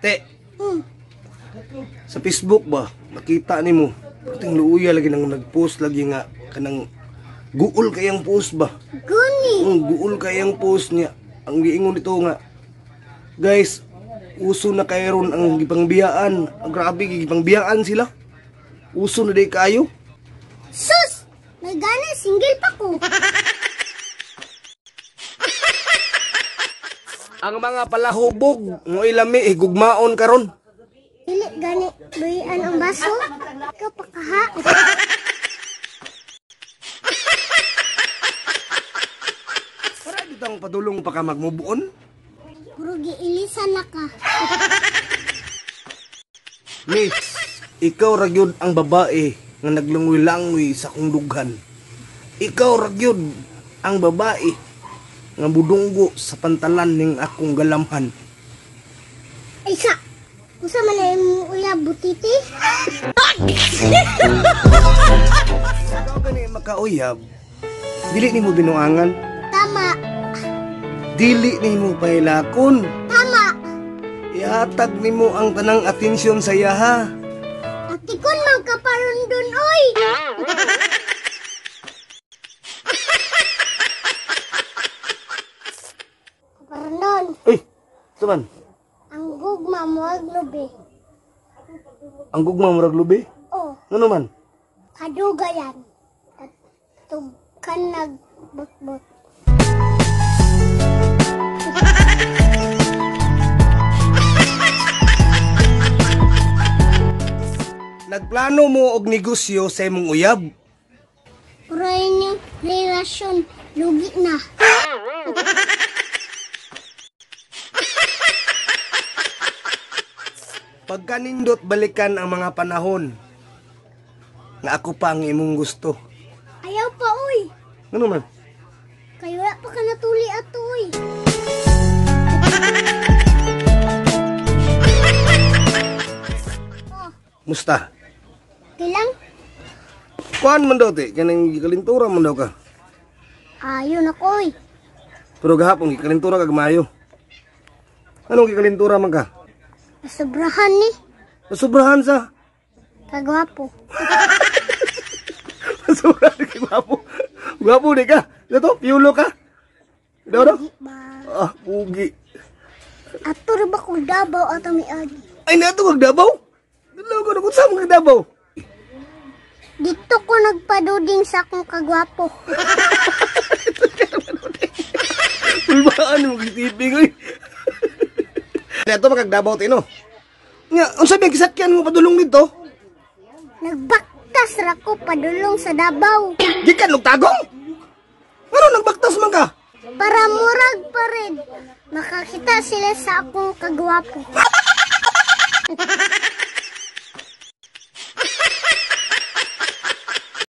Te. Sa Facebook ba, nakita nimo, pating luuya lagi nang nag-post lagi nga kanang guol kayang post ba. Guni. Ang guol kayang post niya. Ang giingon nito nga, guys, uso na kayron ang gipangbiyaan. Ang grabe gipangbiyaan sila. Uso na day kayo. Sus! May gana single pa ko. Ang mga palahubog mo ilami higugmaon karon. Dili gani luyan ang baso. Ikaw pa kaha. Para ditang padulong pa ka magmubuon. Puro giilisan na ka. Miss, ikaw ra gyud ang babae nga naglungoy-langoy sa akong dughan. Ikaw ra gyud ang babae nga budunggo sa pantalan ning akong galamhan. Ay sa, unsa man ay imong uyab butiti? Ikaw gani makauyab, dili nimo binuangan. Tama. Dili nimo pahilakon. Tama. Ihatag nimo ang tanang atensyon sa iyaha. Atikon man ka parundon oy. Parundon. Uy, tuman. Ang gugma murag lubi. Ang gugma murag lubi? Oh. Ngano man? Kadugayan. Tugkan nagbutbut. Nagplano mo og negosyo sa imong uyab. Pero inyong relasyon, lugi na. Pagkanindot balikan ang mga panahon nga ako pa ang imong gusto. Ayaw pa, uy. Ngano man? Kay wala pa ka natuli ato, uy. Oh. Musta? Kilang? Kuan man daw, te. Kanang gikalintura man daw ka. Ayon ako, uy. Pero gahapon, gikalintura ka gamayo. Anong gikalintura man ka? Nasobrahan ni. Nasobrahan sa? Kagwapo. Nasobrahan kay gwapo. Gwapo di ka. Ito, piulo ka. Daw daw? Ba? Ah, pugi. Ato ra ba kong Davao ato miagi? Ay, nato kag Davao? Dalaw ko na kung saan kag Davao. Dito ko nagpaduding sa akong kagwapo. Pulbaan mo kitipig oy. Nato makag Davao tino. Nga, unsa ba gisakyan mo padulong dito? Nagbaktas ra ko padulong sa Davao. Gikan og tagong? Ngano nagbaktas man ka? Para murag pa rin. Makakita sila sa akong kagwapo.